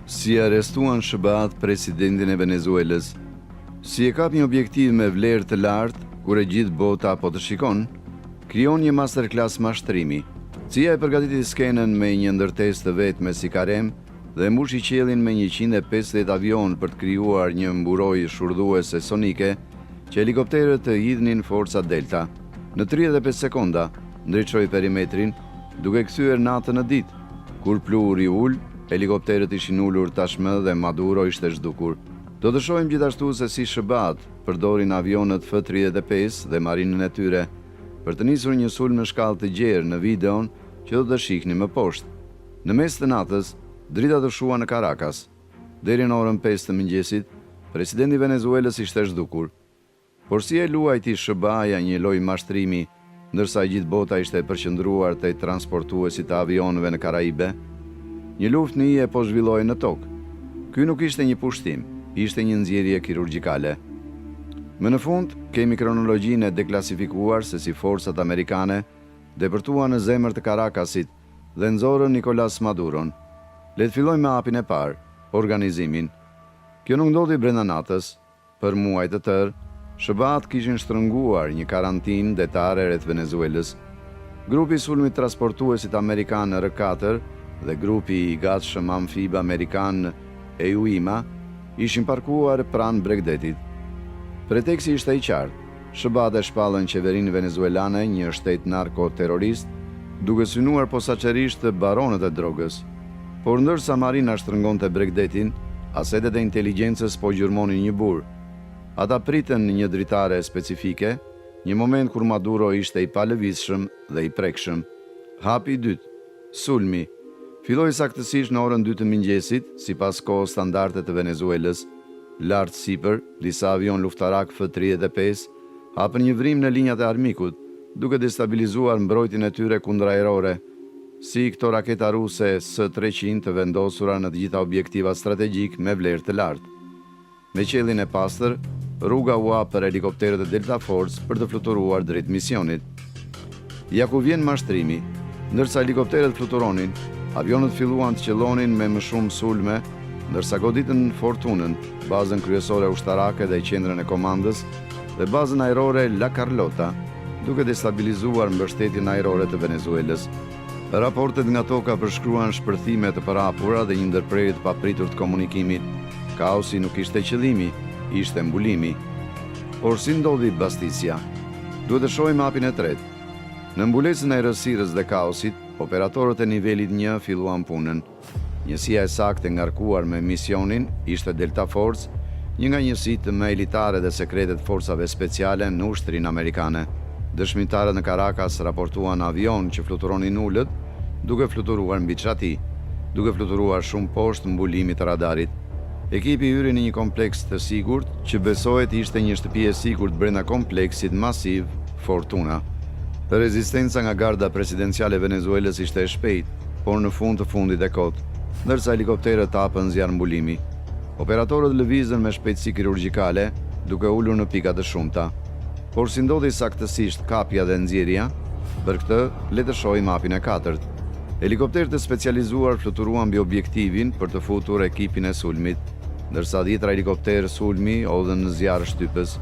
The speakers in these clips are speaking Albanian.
Si arrestuan SHBA-të presidentin e Venezuelës? Si e kap një objektiv me vlerë të lartë kur e gjithë bota po të shikon? Krijon një masterclass mashtrimi. CIA e përgatiti skenën me një ndërtesë të vetme si karem dhe mbushi qiellin me 150 avionë për të krijuar një mburojë shurdhuese sonike që helikopterët të hidhnin forca Delta. Në 35 sekonda, ndriçoi perimetrin, duke kthyer natën në ditë. Kur pluhuri u ul, helikopterët ishin ulur tashmë dhe Maduro ishte zhdukur. Do të shohim gjithashtu se si SHBA-të përdorin avionët F-35 dhe marinën e tyre për të nisur një sulm në shkallë të gjerë në videon që do të shihni më poshtë. Në mes të natës, dritat u shuan në Caracas. Deri në orën 5 të mëngjesit, presidenti i Venezuelës ishte zhdukur. Por si e luajti SHBA-ja një lojë mashtrimi, ndërsa e gjithë bota ishte e përqendruar te transportuesit të avionëve në Karaibe? Një luftë në hije po zhvillohej në tokë. Ky nuk ishte një pushtim, ishte një nxjerrje kirurgjikale. Më në fund, kemi kronologjinë e deklasifikuar se si forcat amerikane depërtuan në zemër të Caracas-it dhe nxorën Nicolas Maduron. Le të fillojmë me hapin e parë, organizimin. Kjo nuk ndodhi brenda natës. Për muaj të tërë, SHBA-të kishin shtrënguar një karantinë detare rreth Venezuelës. Grupi i sulmit transportuesit amerikan R4 dhe grupi i gatshëm amfib amerikan EUIMA ishin parkuar pranë bregdetit. Preteksi ishte i qartë, SHBA-të e shpallën qeverinë venezuelane një shtet narko-terrorist, duke synuar posaçërisht baronët e drogës. Por ndërsa marina shtrëngonte bregdetin, asetet e inteligjencës po gjurmonin një burrë. Ata pritën një dritare specifike, një moment kur Maduro ishte i palëvizshëm dhe i prekshëm. Hapi i dytë, sulmi, filloi saktësisht në orën 2 të mëngjesit, sipas kohës standarde të Venezuelës. Lart sipër, disa avionë luftarak F-35 hapën një vrimë në linjat e armikut, duke destabilizuar mbrojtjen e tyre kundërajrore, si këto raketa ruse S-300 të vendosura në të gjitha objektivat strategjik me vlerë të lartë. Me qiellin e pastër, rruga u hap për helikopterët e Delta Force për të fluturuar drejt misionit. Ja ku vjen mashtrimi. Ndërsa helikopterët fluturonin, avionët filluan të qëllonin me më shumë sulme, ndërsa goditën Fortunën, bazën kryesore ushtarake dhe qendrën e komandës, dhe bazën ajrore La Carlota, duke destabilizuar mbështetjen ajrore të Venezuelës. Raportet nga toka përshkruan shpërthime të përhapura dhe një ndërprerje të papritur të komunikimit. Kaosi nuk ishte qëllimi, ishte mbulimi. Por si ndodhi bastisja? Duhet të shohim hapin e tretë. Në mbulesën e errësirës dhe kaosit, operatorët e nivelit 1 filluan punën. Njësia e saktë e ngarkuar me misionin ishte Delta Force, një nga njësitë më elitare dhe sekrete të forcave speciale në ushtrinë amerikane. Dëshmitarët në Caracas raportuan avionë që fluturonin ulët, duke fluturuar mbi çati, duke fluturuar shumë poshtë mbulimit të radarit. Ekipi hyri në një kompleks të sigurt, që besohet ishte një shtëpi e sigurt brenda kompleksit masiv Fortuna. Rezistenca nga garda presidenciale e Venezuelës ishte e shpejtë, por në fund të fundit e kotë, ndërsa helikopterët hapën zjarr mbulimi. Operatorët lëvizën me shpejtësi kirurgjikale, duke ulur në pika të shumta. Por si ndodhi saktësisht kapja dhe nxjerrja? Për këtë, le të shohim hapin e katërt. Helikopterë të specializuar fluturuan mbi objektivin për të futur ekipin e sulmit, ndërsa dhjetra helikopterë sulmi hodhën zjarr shtypës.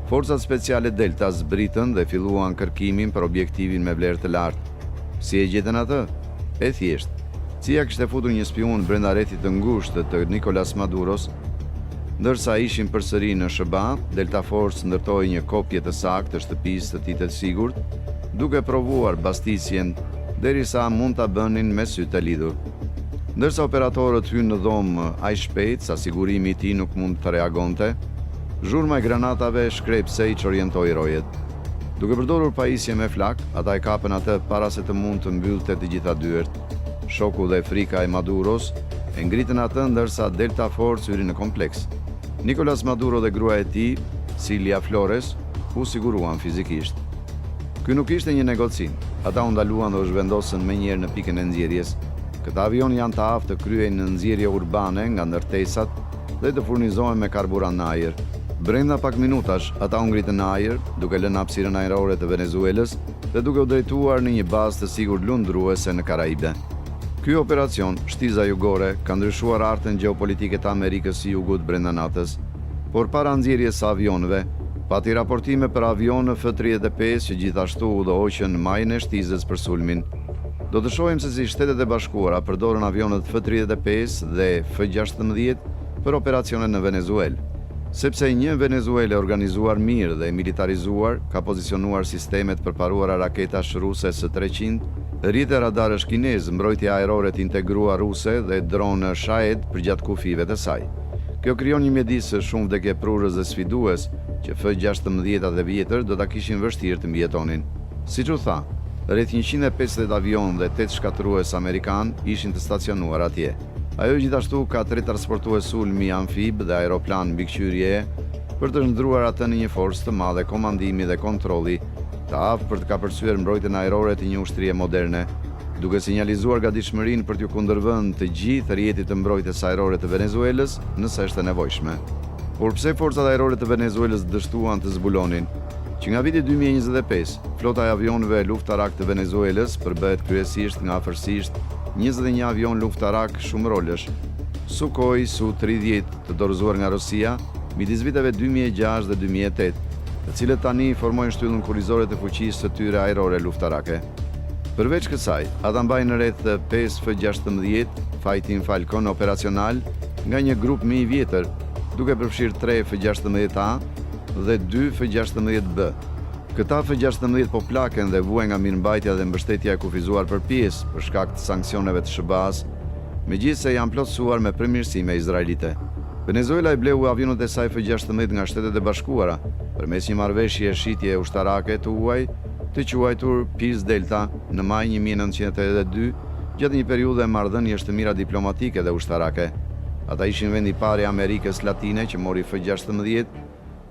Forcat speciale Delta zbritën dhe filluan kërkimin për objektivin me vlerë të lartë. Si e gjetën atë? E thjeshtë. CIA kishte futur një spiun brenda rrethit të ngushtë të Nicolas Maduros. Ndërsa ishin përsëri në SHBA, Delta Force ndërtoi një kopje të saktë të shtëpisë së tij të sigurt, duke provuar bastisjen derisa mund ta bënin me sy të lidhur. Ndërsa operatorët hynë në dhomë aq shpejt sa sigurimi i tij nuk mund të reagonte, zhurma e granatave shkrepëse i çorientoi rojet. Duke përdorur pajisje me flakë, ata e kapën atë para se të mund të mbyllte të gjitha dyert. Shoku dhe frika e Maduros e ngritën atë ndërsa Delta Force hyri në kompleks. Nicolas Maduro dhe gruaja e tij, Cilia Flores, u siguruan fizikisht. Ky nuk ishte një negocim. Ata u ndaluan dhe u zhvendosën menjëherë në pikën e nxjerrjes. Këta avionë janë të aftë të kryejnë nxjerrje urbane nga ndërtesat dhe të furnizohen me karburant në ajër. Brenda pak minutash, ata u ngritën në ajër, duke lënë hapësirën ajrore të Venezuelës dhe duke u drejtuar në një bazë të sigurt lundruese në Karaibe. Ky operacion, Shtiza Jugore, ka ndryshuar hartën gjeopolitike të Amerikës së Jugut brenda natës. Por para nxjerrjes së avionëve, pati raportime për avionë F-35 që gjithashtu udhëhoqën majën e shtizës për sulmin. Do të shohim se si Shtetet e Bashkuara përdorën avionët F-35 dhe F-16 për operacione në Venezuelë. Sepse një Venezuelë e organizuar mirë dhe e militarizuar ka pozicionuar sisteme të përparuara raketash ruse S-300, rrjete radarësh kinezë, mbrojtje ajrore të integruar ruse dhe dronë Shahed përgjatë kufijve të saj. Kjo krijon një mjedis shumë vdekjeprurës dhe sfidues që F-16-at e vjetër do ta kishin vështirë të mbijetonin. Siç u tha, rreth 150 avionë dhe tetë shkatërrues amerikanë ishin të stacionuar atje. Ajo gjithashtu ka tre transportues sulmi amfib dhe aeroplanë mbikëqyrjeje për të shndërruar atë në një forcë të madhe komandimi dhe kontrolli, të aftë për të kapërcyer mbrojtjen ajrore të një ushtrie moderne, duke sinjalizuar gatishmërinë për t'iu kundërvënë të gjithë rrjetit të mbrojtjes ajrore të Venezuelës nëse është e nevojshme. Por pse forcat ajrore të Venezuelës dështuan të zbulonin? Që nga viti 2025, flota e avionëve luftarakë të Venezuelës përbëhet kryesisht nga afërsisht 21 avionë luftarakë shumërolësh, Sukhoi Su-30 të dorëzuar nga Rusia midis viteve 2006 dhe 2008, të cilët tani formojnë shtyllën kurrizore të fuqisë së tyre ajrore luftarake. Përveç kësaj, ata mbajnë rreth 5 F-16 Fighting Falcon operacional nga një grup më i vjetër, duke përfshirë 3 F-16A dhe 2 F-16B. Këta F-16 po plaken dhe vuajnë nga mirëmbajtja dhe mbështetja e kufizuar për pjesë, për shkak të sanksioneve të SHBA-s, megjithëse janë plotësuar me përmirësime izraelite. Venezuela i bleu avionët e saj F-16 nga Shtetet e Bashkuara, përmes një marrëveshje shitje ushtarake të huaj, të quajtur Peace Delta në maj 1982, gjatë një periudhe marrëdhëniesh të mira diplomatike dhe ushtarake. Ata ishin vendi i parë i Amerikës Latine që mori F-16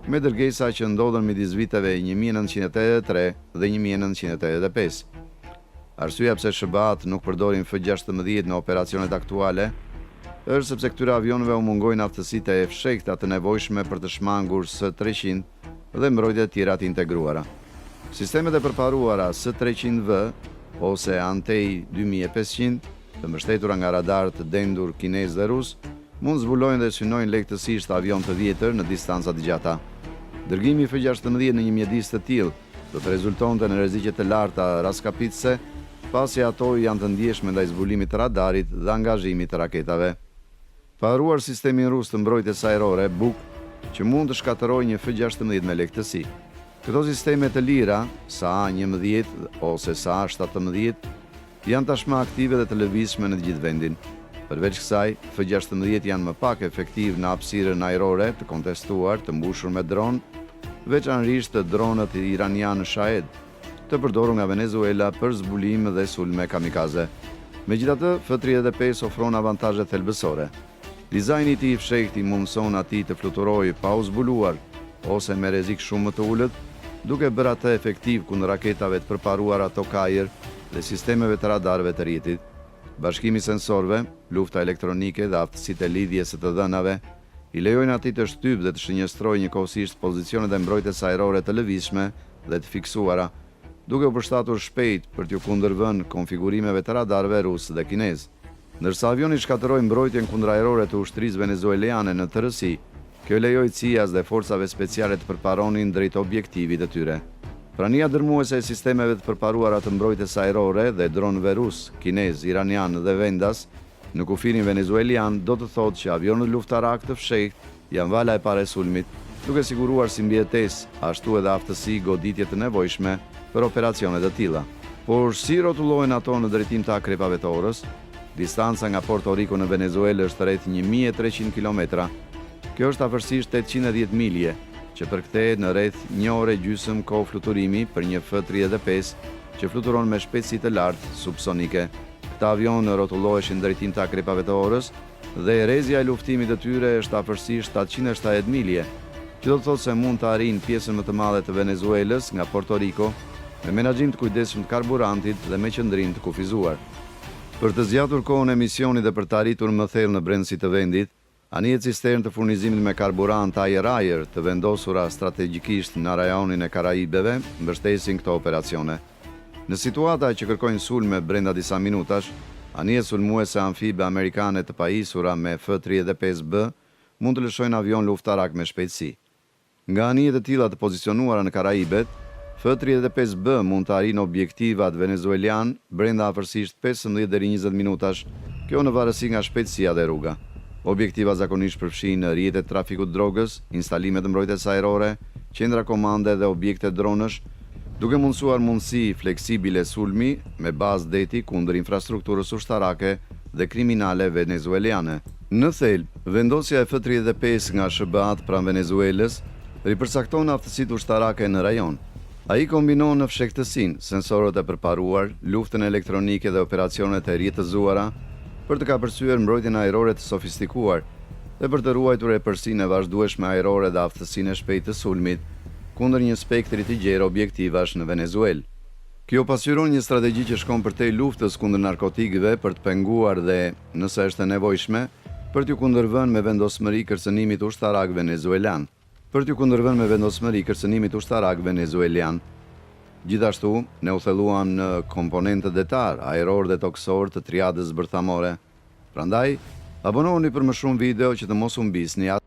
me dërgesa që ndodhën midis viteve 1983 dhe 1985. Arsyeja pse SHBA-t nuk përdorin F-16 në operacionet aktuale është sepse këtyre avionëve u mungojnë aftësitë e fshehta të nevojshme për të shmangur S-300 dhe mbrojtjet e tjera të integruara. Sistemet e përparuara S-300V ose Antey 2500, të mbështetura nga radarë të dendur kinez dhe rus, mund zbulojnë dhe synojnë lehtësisht avion të vjetër në distanca të gjata. Dërgimi i F-16 në një mjedis të tillë do të rezultonte në rreziqe të larta raskapitëse, pasi ato janë të ndjeshme ndaj zbulimit të radarit dhe angazhimit të raketave. Pa harruar sistemin rus të mbrojtjes ajrore, Buk, që mund të shkatërrojë një F-16 me lehtësi. Këto sisteme të lira, SA-11 ose SA-17, janë tashmë aktive dhe të lëvizshme në të gjithë vendin. Përveç kësaj, F-16 janë më pak efektiv në hapësirën ajrore të kontestuar, të mbushur me dron, veçanërisht dronët iranianë Shahed, të përdorur nga Venezuela për zbulim dhe sulme kamikaze. Megjithatë, F-35 ofron avantazhe thelbësore. Dizajni i tij i fshehtë i mundëson atij të fluturojë pa u zbuluar ose me rrezik shumë më të ulët, duke bërë atë efektiv kundër raketave të përparuara tokë-ajër dhe sistemeve të radarëve të rrjetit. Bashkimi i sensorëve, lufta elektronike dhe aftësitë e lidhjes së të dhënave i lejojnë atij të shtypë dhe të shënjestrojë njëkohësisht pozicionet e mbrojtjes ajrore të lëvizshme dhe të fiksuara, duke u përshtatur shpejt për t'ju kundërvënë konfigurimeve të radarëve rusë dhe kinezë. Ndërsa avioni shkatërroi mbrojtjen kundërajrore të ushtrisë venezueliane në tërësi, kjo lejoi CIA-s dhe forcave speciale të përparonin drejt objektivit të tyre. Prania dërmuese e sistemeve të përparuara të mbrojtjes ajrore dhe dronëve rusë, kinezë, iranianë dhe vendas në kufirin venezuelian do të thotë që avionët luftarakë të fshehtë janë vala e parë e sulmit, duke siguruar si mbijetesë, ashtu edhe aftësi goditje të nevojshme për operacione të tilla. Por si rrotullohen ato në drejtim të akrepave të orës? Distanca nga Porto Riko në Venezuelë është rreth 1300 kilometra. Kjo është afërsisht 810 milje, që përkthehet në rreth një orë e gjysmë kohë fluturimi për një F-35 që fluturon me shpejtësi të lartë subsonike. Këta avionë rrotulloheshin në drejtim të akrepave të orës dhe rrezja e luftimit të tyre është afërsisht 770 milje, që do të thotë se mund të arrijnë pjesën më të madhe të Venezuelës nga Porto Riko me menaxhim të kujdesshëm të karburantit dhe me qëndrim të kufizuar. Për të zgjatur kohën e misionit dhe për të arritur më thellë në brendësi të vendit, anijet cisternë të furnizimit me karburant ajër-ajër të vendosura strategjikisht në rajonin e Karaibeve mbështesin këto operacione. Në situata që kërkojnë sulme brenda disa minutash, Anijet sulmuese amfibe amerikane të pajisura me F-35B mund të lëshojnë avionë luftarakë me shpejtësi. Nga anije të tilla të pozicionuara në Karaibet, F-35B mund të arrijnë objektivat venezuelianë brenda afërsisht 15 deri 20 minutash, kjo në varësi nga shpejtësia dhe rruga. Objektivat zakonisht përfshijnë rrjete të trafikut të drogës, instalime të mbrojtjes ajrore, qendra komande dhe objekte dronësh, duke mundësuar mundësi fleksibile sulmi me bazë deti kundër infrastrukturës ushtarake dhe kriminale venezueliane. Në thelb, vendosja e F-35 nga SHBA-të pranë Venezuelës ripërcakton aftësitë ushtarake në rajon. Ai kombinon fshehtësinë, sensorët e përparuar, luftën elektronike dhe operacionet e rrjetëzuara për të kapërcyer mbrojtjen ajrore të sofistikuar dhe për të ruajtur epërsinë e vazhdueshme ajrore dhe aftësinë e shpejtë të sulmit kundër një spektri të gjerë objektivash në Venezuelë. Kjo pasqyron një strategji që shkon përtej luftës kundër narkotikëve për të penguar dhe, nëse është e nevojshme, për t'iu kundërvënë me vendosmëri kërcënimit ushtarak venezuelan. Për t'iu kundërvënë me vendosmëri kërcënimit ushtarak venezuelian. Gjithashtu, ne u thelluam në komponentët detarë, ajrorë dhe tokësorë të triadës bërthamore. Prandaj, abonohuni për më shumë video që të mos humbisni.